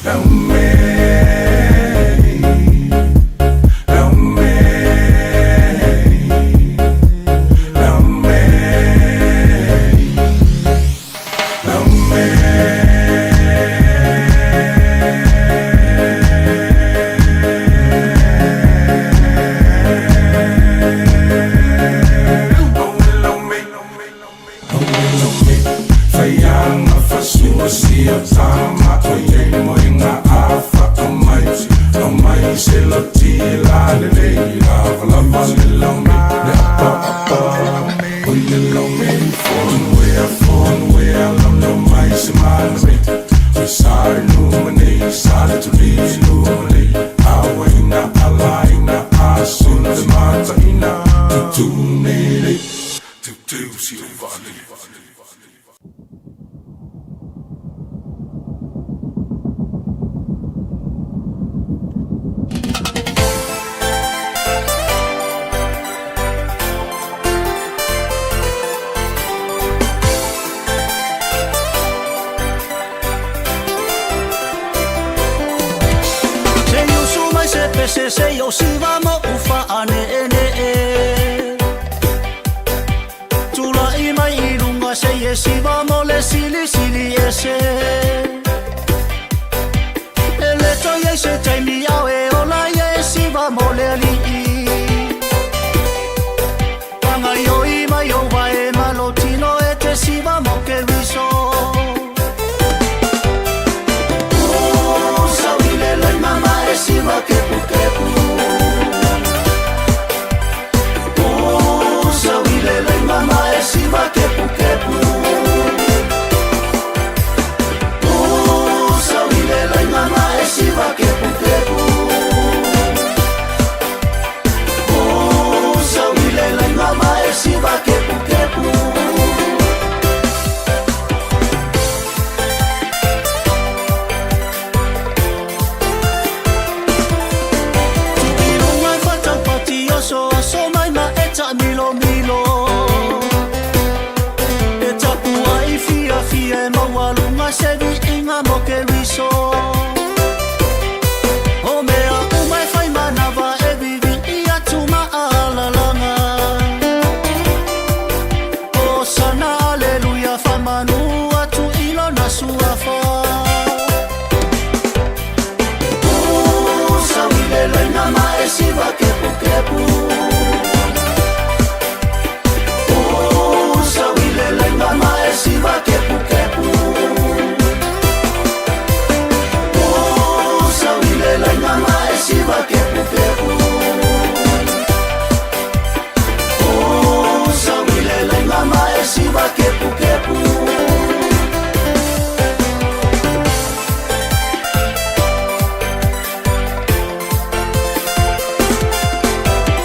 Love me. Se i usu mai se pese se i o siva mo ufa aneenee. Tula'i mai i luga se i e siva mo le silisili ese. E le toe i ai se taimi ao e ola ai e siva mo le alii. Pagaioi mai ou vae ma lou tino e te siva mo Keriso.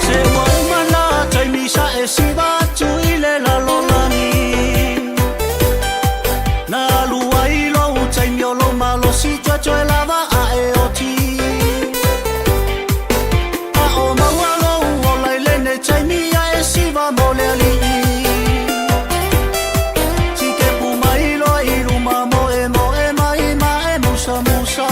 Se ua uma nā taimi sa e siva atu i le lalolagi. Na alu ai lou taimi o lou malosi toetoe lava ae oti. A o maua lou ola i lenei taimi a e siva mo le alii. Sikepu mai loa i luma moemoe mai ma e musamusa.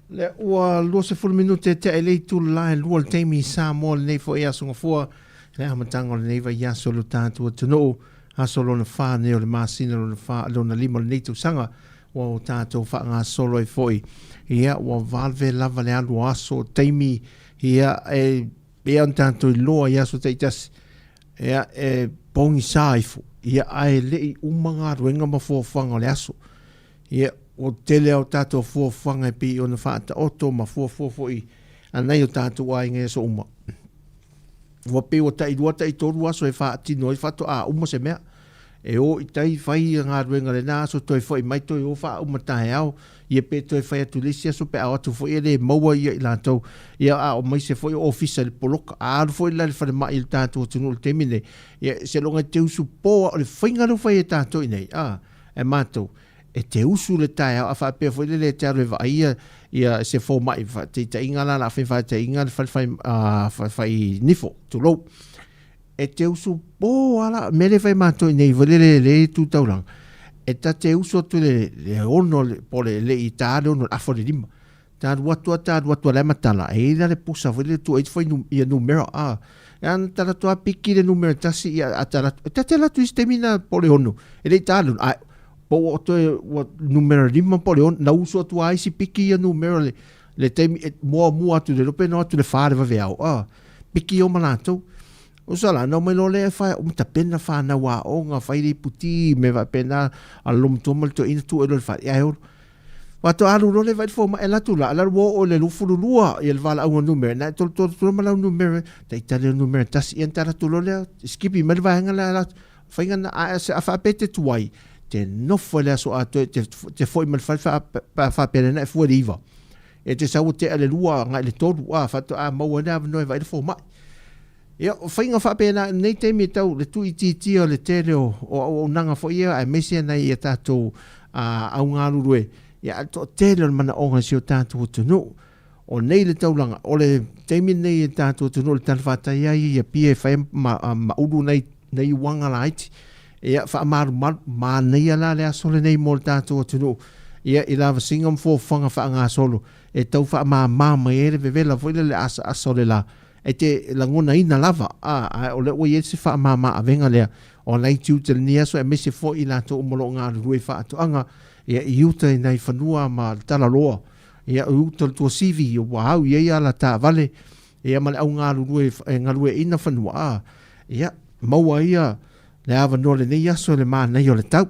Lea ua 20 minute tea i le itu le la e lua le taimi i Samoa lenei foi aso Gafua le amataga o lenei vaiaso lo tatou atunuu aso lona fa nei o le masina lona fa lona lima o lenei tausaga ua o tatou faagasolo ai foi ia ua vave lava le alu o aso taimi ia e pei ona tatou iloa i aso taitasi ia e pogisa ifo ia ae le i uma galuega ma fuafuaga o le aso. Ia, ua tele a o tatou fuafuaga e pei ona faataoto ma fuafua foi a nai o tatou aiga i aso uma. Ua pei ua tailua taitolu aso e faatino ai faatoa uma se mea. E o i tai fai ia galuega i lena aso toe foi mai toe o faauma taeao ia pe toe fai atu i le isi aso pe a o atu foi e le maua ia i latou ia a aemaise foi o ofisa i le poloka. A alu foi la i le falemai i le tatou atunuu i le taimi lenei, ia seiloga e te usu po lava. O le faiga lea ua fai e tatou i inei a e matou, e te usu i le taeao a faapea foi lele e te alu e vaai ia ia se fomai faataitaiga la o le a fai faataitaiga le fale fai fai nifo tulou. E te usu po lava la, o le mea lea e fai e matou i inei foi lele lea e tu taulaga, e ta te usu atu i le 6 po o le le i ta le 6 i le afa o le 5. Ta alu atu lava ta alu atu a o la e matala, e i ai la le pusa foi lele e tuu ai fai ia numera a. E ana tala atu lava piki le numera tasi ia a tala atu, ta te alu atu i isi taimi na po o le 6, e le i ta le 6, ae po ua toe ua numera 5 po o le 6, na usu atu lava isi piki ia numera le le taimi e muamua atu le iloa pe na o atu i le 4 i le vaveao a. Piki oma latou. Usa la, na omai loa lea e fai, uma tapena whanau aoga, fai le iputi, me faapena, a le lomatua ma le toeaina tuu ai loa i le fale, ia e olo. Faatoa alu loa lea e vaai le fomai, alu atu la, alu ua oo i le 22 ia le valaauga numera, na e tolotolo atu loa ma lau numera, taitali lau numera tasi, ia ona tala atu loa lea, skipi mai le vaega lea, alu atu, faiga na, a, a faapea e te tuai, te nofo i le aso atoa, te, te foi mai le fale faapea na e fua i le 9. E te sau ua tea le 2 agai le 3, a, faatoa maua ai le avanoa e vaai le fomai. Ia, o faiga faapena i lenei taimi e tau le tuuitiitia o le tele o, o auaunaga foi ia, aemaise nai a tatou augalulue, ia, ae le toatele o le manaoga i si o tatou atunuu. O nei le taulaga, o le taimi lenei e tatou atunuu i le talafatai lava ia i Apia e fai ma, ma ulu nai, nai uaga laiti. Ia, faamalumalu, manaia la le aso lenei mo le tatou atunuu, ia, i lavasiga ma fuafuaga faagasolo e tau faamama mai ai le vevela foi lea i le asaasa o le la, e te lagonaina lava, a, ae o lea ua i ai se faamama avega lea o nai tiute o lenei aso, aemaise foi i latou uma o lo o galulue i faatoaga, ia, i uta i nai fanua ma le talaloa, ia, i uta o le tuasivi, ua au i ai ala taavale, ia, ma le au galulue e galueaiina fanua, a, ia, maua ai ia le avanoa i lenei aso i le manaia o le tau.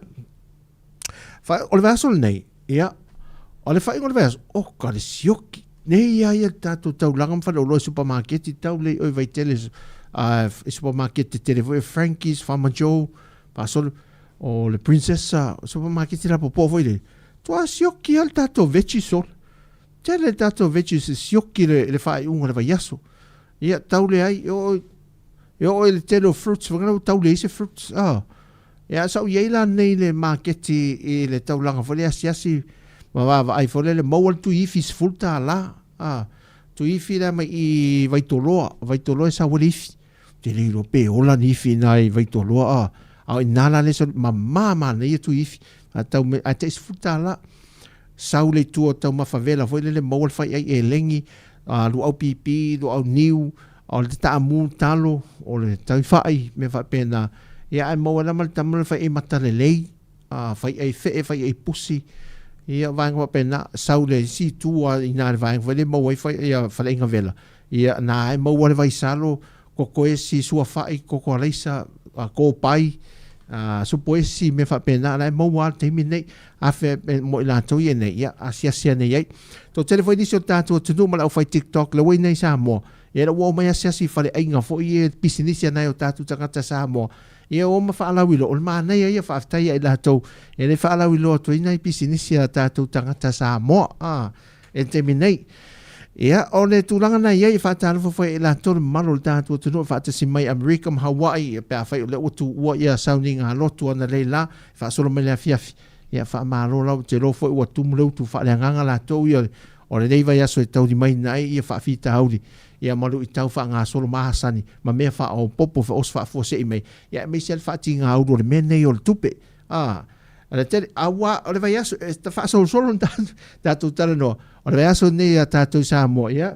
Fa, o le vaiaso lenei, ia, o le faaiuga o le vaiaso, oka le sioki. Nei ia ia le tatou taulaga ma faleoloa i supamaketi, tau lei oi Vaitele, i supamaketi tetele foi, Frankie's, Farmer Joe, faasolo, o le Princessa, supamaketi lapopoa foi le, toa sioki lava le tatou veggies solo. Tele le tatou veggies e sioki le, le faaiuga o le vaiaso. Ia, tau leai, e oo, e oo i le tele o fruits, whangana ua tau leai se fruits. Ah. Ia, sa ou i ai la nei i le maketi i le taulaga foi lea asiasi ma vaavaai foi lele, maua le tuiifi $10. Ah, tuiifi la mai i Vaitoloa, Vaitoloa e sau ai le ifi. Ou te le iloa pe ola ni ifi ina i Vaitoloa, ah. A o ina la lea sa, mama manaia tuiifi. A tau me, ae tai $10. Sau le itu o taumafa vela foi lele maua le faiai elegi, luau pipi, luau niu, o le taamu talo, o le tauifai, mea faapena. Ia ae maua ai la ma le tama le faiai mata lelei, faiai fee, faiai pusi, ia vaega faapena. Sau le isi itu lava i ina i le vaega foi lea e maua ai fai, ia faleaiga vela, ia na e maua le vaisalo, koko esi, suafai, koko alaisa, kopai, supo esi, mea faapena, la e maua lava le taimi lenei. Afe mo i latou ia nei, ia, asiasi ane i ai. Toatele foi nisi o le tatou atunuu ma le aufai TikTok lea ua i inei i Samoa, ia ua omai asiasi i faleaiga foi ia pisinisi a nai o tatou tagata Samoa, ia ua oma faalauiloa, o le manaia ia, faafetai ia i latou e le faalauiloa atu ai nai pisinisi a tatou tagata Samoa, a, i le taimi nei. Ia, o le tulaga na i ai, e faatalofa foi ia i latou le mamalu o le tatou atunuu e faatasi mai Amerika ma Hawaii, pe afai o lea ua tuua ia sauniga lotu analei la, e faasolo mai le afiafi. Ia, faamalo lava, ou te iloa foi ua tumu le utu faaleagaga latou ia o lenei vaiaso e taulimaina ai ia faafitauli, ia ma luitau faagasolo masani ma mea faaopoopo feoso faafuasei mai, ia aemaise lava le faatigaulu o le mea nei o le tupe. A, o le tele, aua o le vaiaso, e faasolosolo na tatou talanoa, o le vaiaso lenei a tatou i Samoa, ia,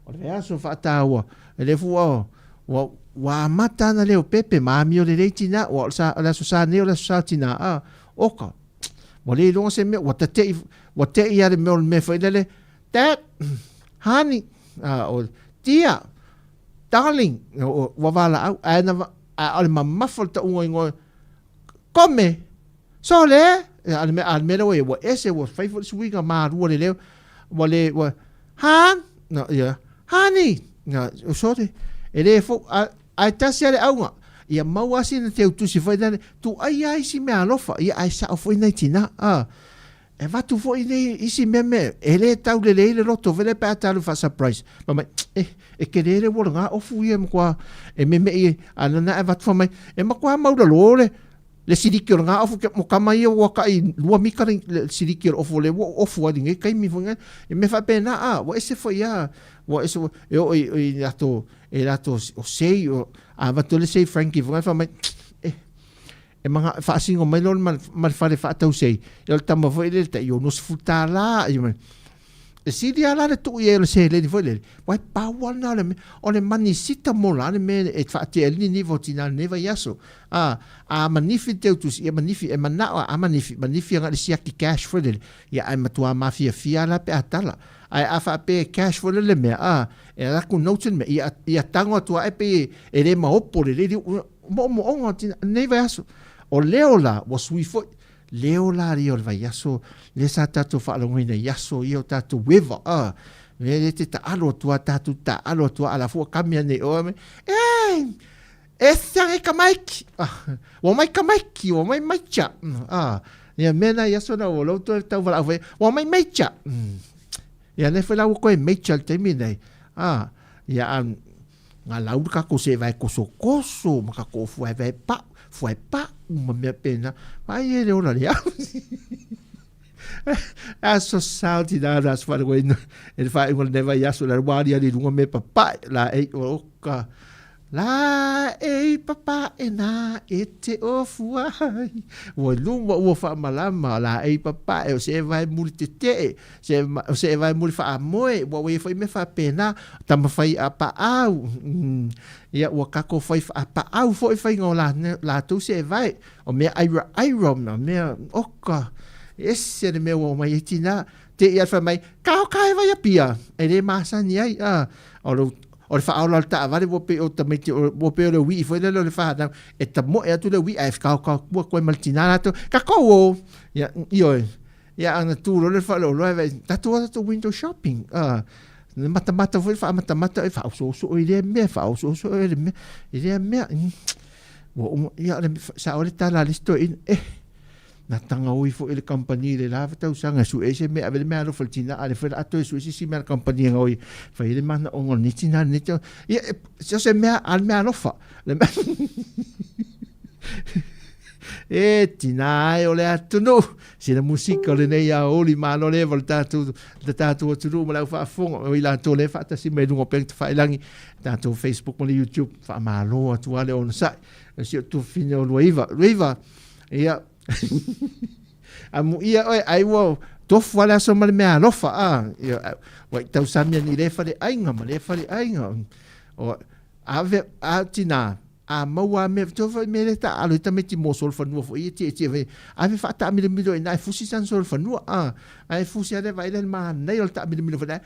o le vaiaso faataua, e le fua o, ua, ua amata ana leopepe ma amio lelei tinā, ua o le, sa, o le aso Sa nei o le aso sa o tinā, a, oka, ua le iloga se mea, ua tate'i, ua te'i lava le mea o le mea foi lele, Dad, honey, a, o, dear, darling, ua valaau, ae na, a o le mamafa o le tauga o igoa, Kome! Sole! A le mea, a le mea lea ua i ai, ua ese, ua fai foi le suiga malua le leo, ua le, ua, Han! Na, ia, Honey! Na, sole, e le fou, a, ae tasi lava le auga. Ia maua lava sina teutusi foi lele, tuuai lava isi meaalofa, ia ae sao foi nai tina, a. E avatu foi nei isi mea me e le taulelei le loto foi lea pe a ta alu faa-surprise. Fai mai, eh, e tele le ua laga ofu ia e matua e meme'i ai. A na na avatu fai mai, e matua maulalo le le siliki o laga ofu mo tama ia ua ta'i 2 mita le, le siliki o le ofu o lea ua ou ofu ai i lenei taimi foi nei. E mea faapena a, ua ese foi a, ua ese foi, e oo i, i latou, e latou o sei, o, a avatu le sei Frankie foi fai mai, eh, e mana, faasino mai loa ma, ma le fale faatau sei, ia o le tama foi lele tai $60, ia mai. E sili lava la le tuu i ai o le seleni foi lele, aua e pau lava lena o le mea, o le manisita mo la le mea e faatea ai le niniva o tina i lenei vaiaso. A, a manifi le teutusi, ia manifi, e manao a manifi, manifi agai i le siaki cash foi lele, ia ae matua mafiafia lava la pe a tala. Ae a faapea e cash foi lele le mea, a, e alu atu notes le mea, ia, ia tago atu lava e pei e le maopo lelei le moomooga o tina i lenei vaiaso. O leo la, ua sui foi. Leo la ia o le vaiaso lea sa tatou faalogoina i aso ia o tatou eva a mea lea te taalo atu a tatou taalo atu a ala fua kami ane o me e e siang e kamaiki ua mai kamaiki ua mai maicha a ia mea na i aso na ua lou toe tau valaau foi ua mai maicha ia lea foi la ua koe maicha le taimi nei a ia a Nga lau le kakou seevae kosokoso ma kakou fuaevae pa'u, fuae pa'u ma mea pena. Vaai e le ola le au. Aso sao tina le aso faalegoina e le faaiuga o lenei vaiaso la ua aliali i luga me papae la ei o ka la ei papae na e te ofu ai ua luma ua faamalama la ei papae o se vae muli tetee Se, o se vae muli faamoe, ua ua ia foi mea faapena, tama fai a paau, ia ua kako fai a paau foi faiga o la, latou se vae, o mea aira aira, o mea oka, ese le mea ua omai ai tina, te i fai mai, kao ka e vai apia, e le masani ai, a, o le, o le faaola o le taavale ua pei o tamaiti ua pei o le uii foi lele o le fanau e tamoe atu le uii ae kaokao atu ai ma le tina latou kakou o ia ioe Ia ana tu loa le faleoloa e vaai, tatou o tatou window shopping. Ah, le matamata foi faamatamata e faaosooso i lea mea, faaosooso i le mea, i lea mea. Ua uma, ia le sao le tala a le isi toeaina, eh, na tagaui foi le kamupani i le la tausaga e sue ai se mea, ave le meaalofa i le tina, a o lea foi o le a toe sue se isi mea a le kamupani e gaoi, fai ai le manaoga o lenei tina lenei tausaga. Ia, so se mea, a le meaalofa. Le mea E tina e o le atunuu, sina musika o lenei aoauli malo leva o le tatou, le tatou atunuu ma le au faafofoga, o i latou lea e faatasi mai i luga o upega tafailagi, tatou Facebook ma le YouTube, faamalo atu lava le onosai. O si ou tuafafine o Luaiva. Luaiva, ia, amuia oe, ai ua tofu lava le aso ma le meaalofa, a, ia, ua i tausami ani i lea faleaiga ma lea faleaiga. O, ave, a tina, A maua a mea, toe foi mea le taaalo i tamaiti mo solofanua foi ia tietie foi. Ave faataamilomilo i ina e fusi sana solofanua. A, ae fusi ale vaai le manaia o le taamilomilo foi lea.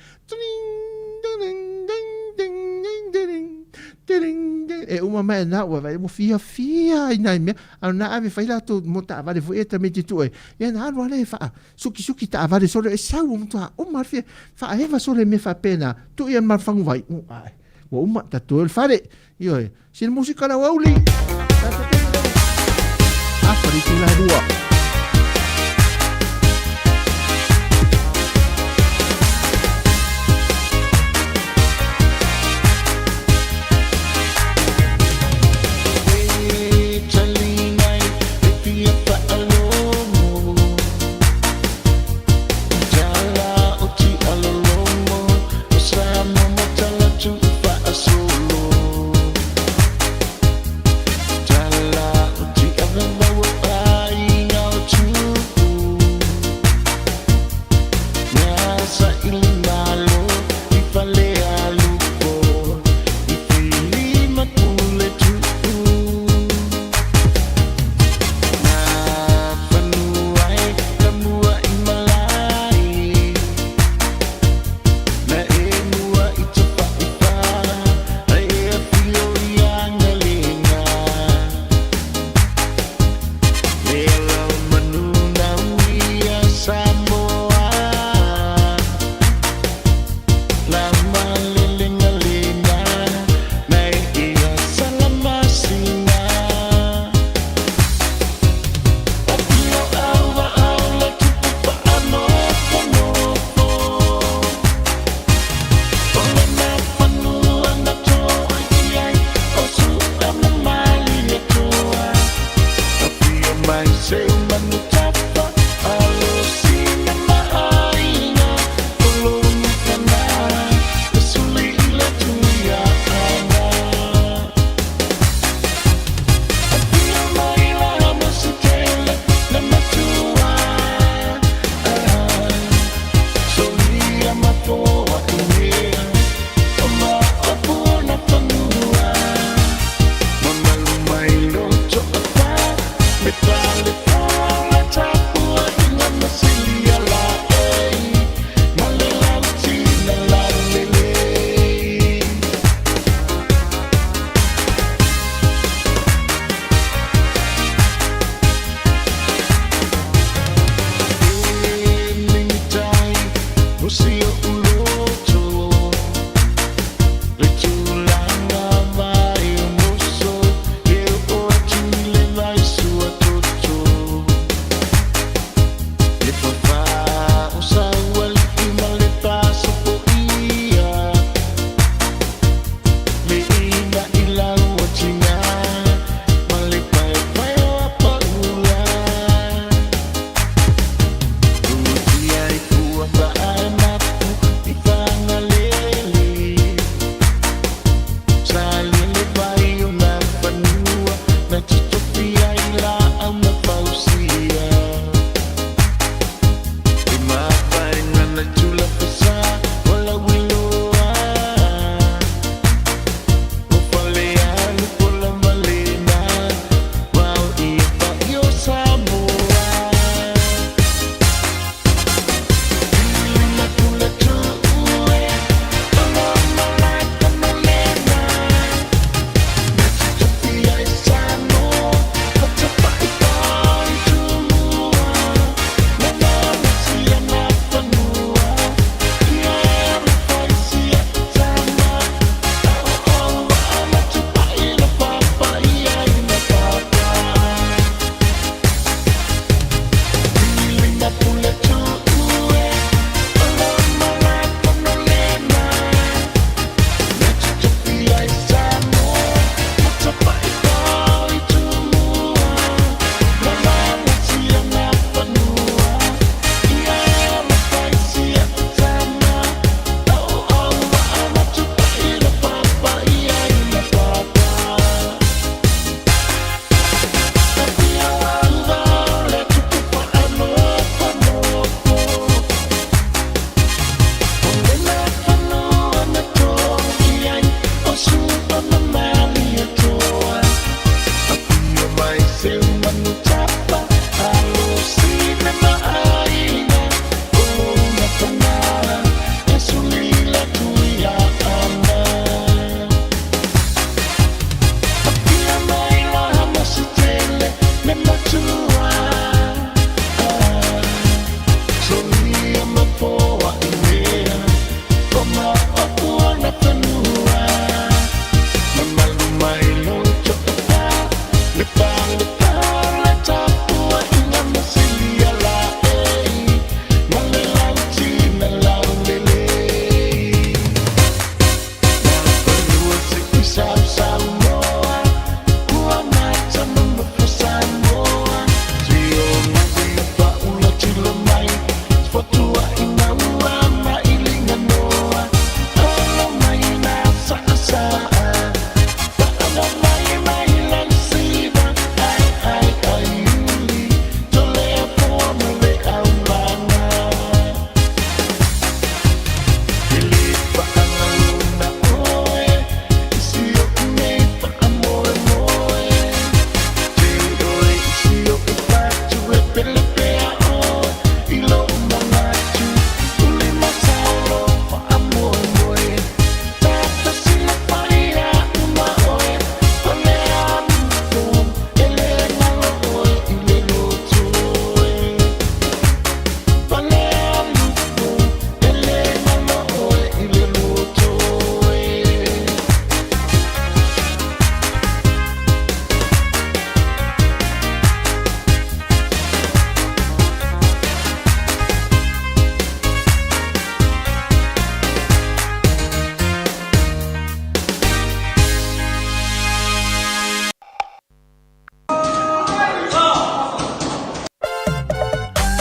E uma mai na ua vaai ua fiafia ai nai mea. A na ave fai latou mo taavale foi ia tamaiti tuu ai. Ia na alu ale faa sukisuki taavale solo e sau o matua uma le fia faaeva solo i mea faapena. Tuu ia ma faguvai. Ua uma tatou le fale. Ioe, sina musika lau auli. Afa le itula e 2.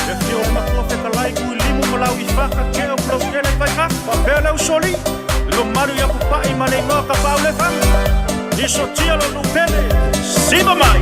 E afio le matua fetalai Tuilimu ma lau Ifaka Keo Pulautele Faifaka faapea le usoalii le lomalu ia Pupai ma le igoa Tapaaulefa Isotia lo nuu pele siva mai.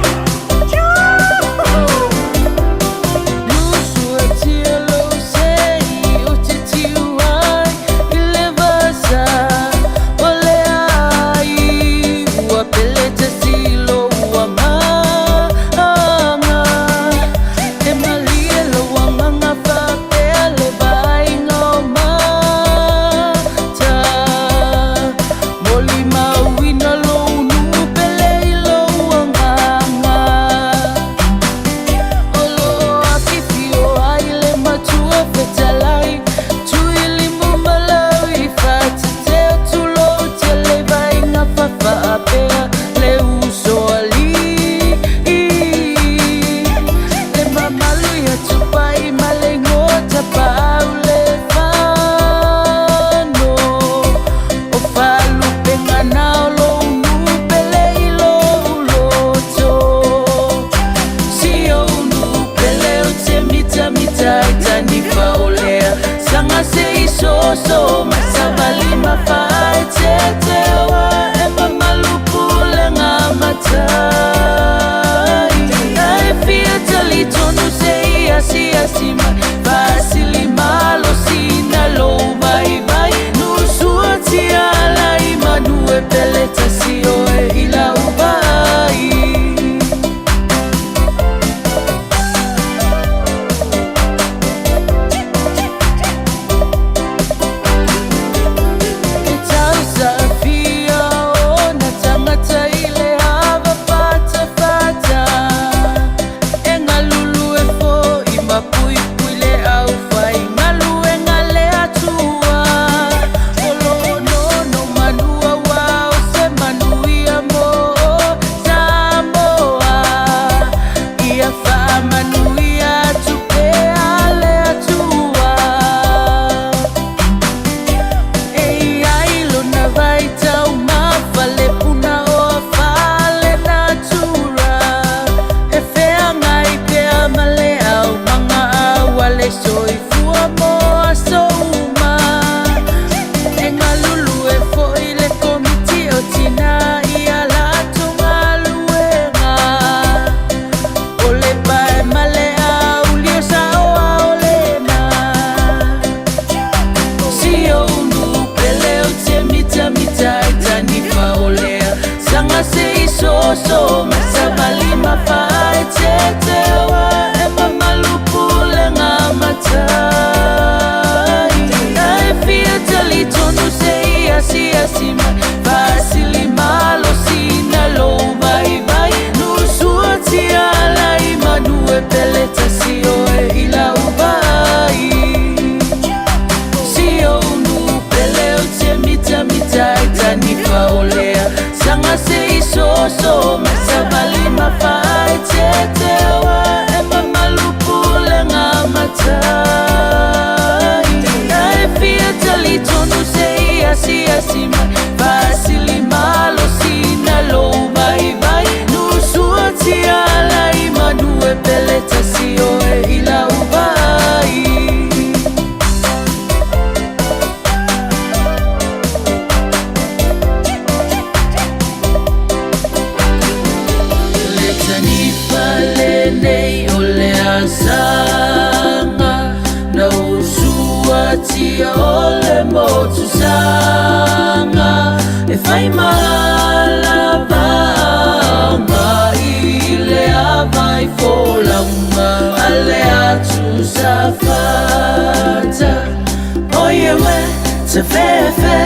Tafefe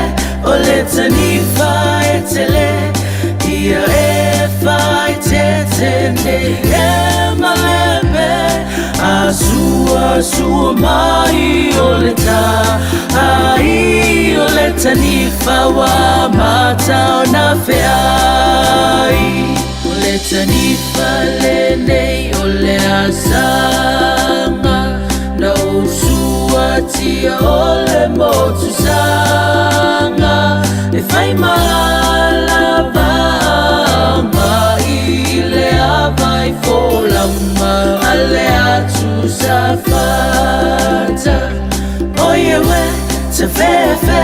o le tanifa e tele ia e fai tete nei e malepe a sua sua mai o le ta ai o le tanifa wa mata o na feai. O le tanifa lenei o le asaga na usuatia o le motusaga e fai malava mai le avai folama a le atu safata. Oie we tafefe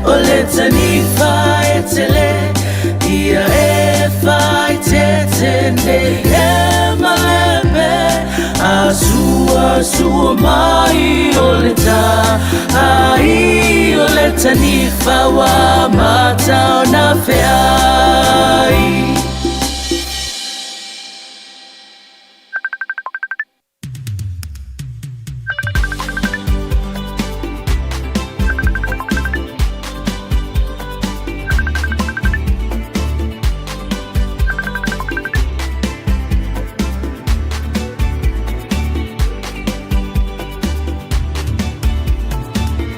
o le tanifa e tele ia e fai tete nei e malepe a sua sua mai o le ta ai o le tanifa wa mata o na feai.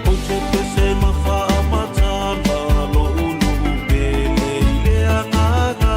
Ou te pese ma faamatala lo'u nu'u pele i le agaga.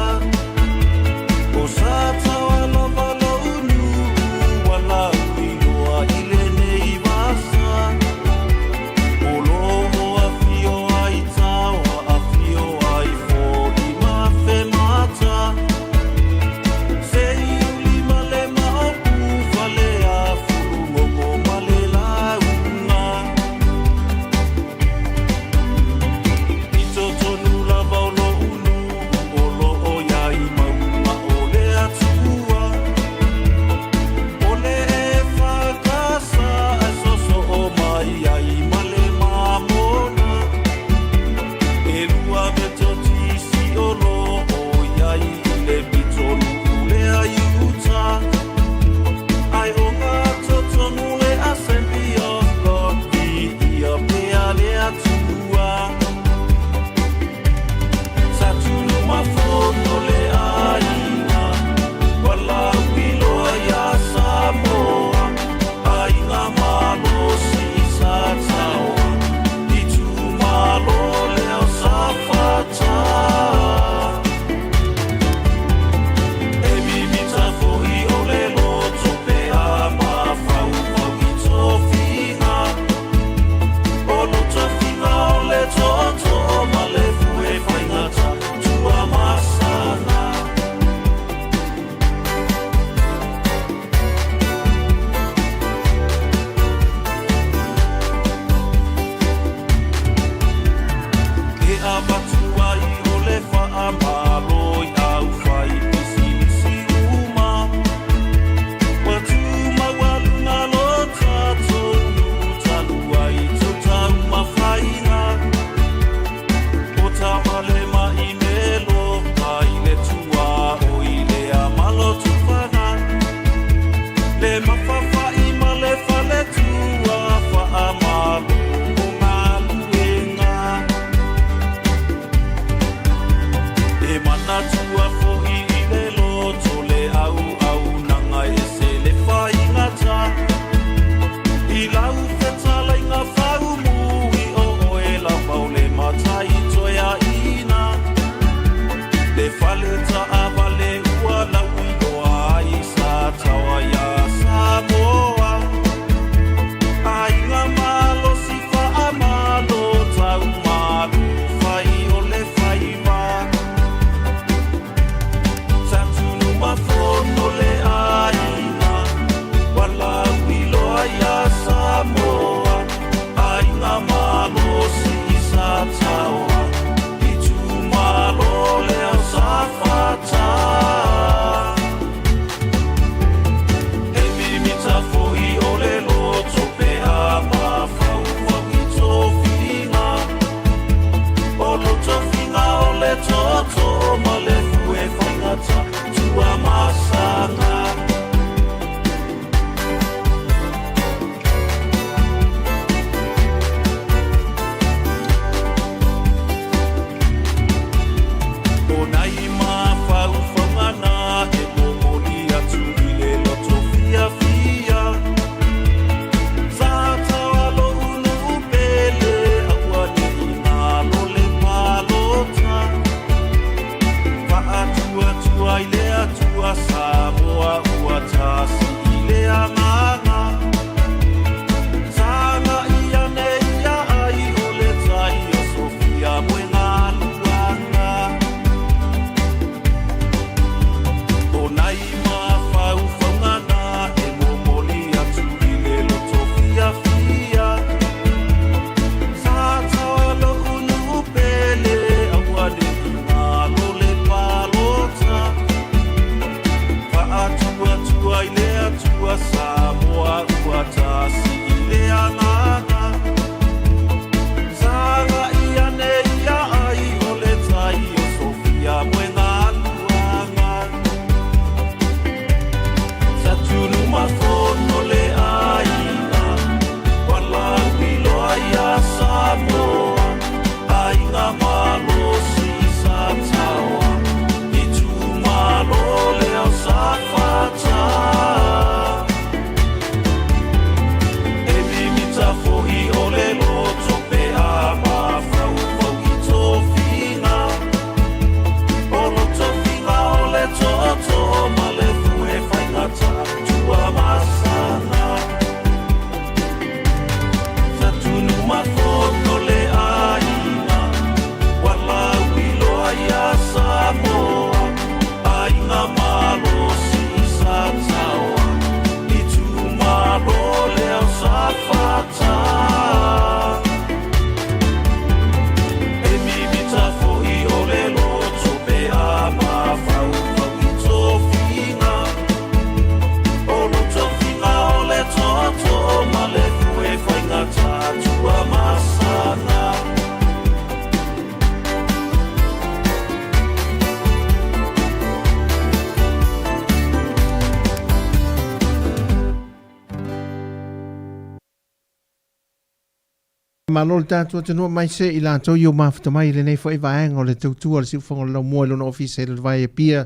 Malo le tatou atunuu aemaise i latou i o mafuta mai i lenei foi vaega o le tautua a le Siufofoga o le Laumua i lona ofisa i le Vai Apia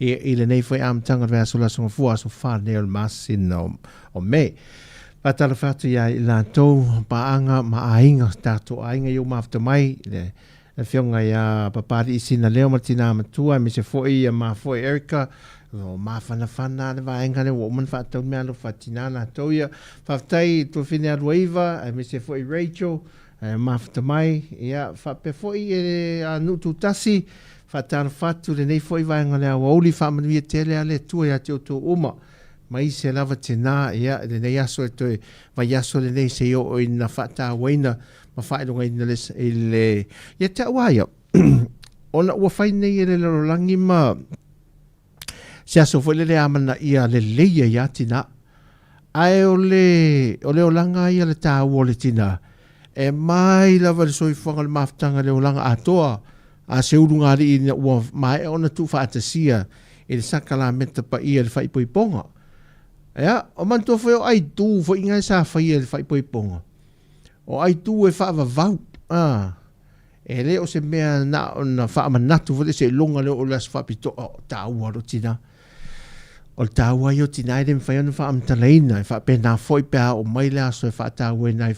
i lenei foi amataga o le vaiaso o le Aso Gafua, aso 4 nei o le masina o Me. Faatalofa atu ia i latou paaga ma aiga, tatou aiga i o mafuta mai, le afioga ia Papalii Sinaleo ma le tina matua, aemaise foi ia ma foi Erica, o mafanafana le vaega lea ua uma ona faatau meaalofa a tina latou ia. Faafetai i Tuafine Aluaiva, aemaise foi Rachel, mafuta mai, ia faapea foi e a nuu tutasi, faatalofa atu lenei foi vaega o le aoauli, faamanuia tele a le Atua ia te outou uma. Mai se lava tina, ia, lenei aso e toe vaiaso lenei se i oo ina faatauaina ma faailogaina le, i le, ia te au lava ia, ona ua fai nei e le lalolagi ma se aso foi lele e amanaia lelei ai lava tina. Ae o le, o le olaga ia le taua o le tina, e mai lava i le soifuaga o le mafutaga i le olaga atoa a se ulugalii ina ua maea ona tuufaatasia i le sakalameta paia i le faaipoipoga. Ia, o manatua foi o aitu foi na sa faia i le faaipoipoga, o aitu e faavavau, a, e le o se mea na ona faamanatu foi lea seiloga lea o le aso faapitoa, o taua o lou tina. O le taua ia o tina e le mafai ona faamatalaina, e faapena foi pe a oo mai le aso e faatauaina ai.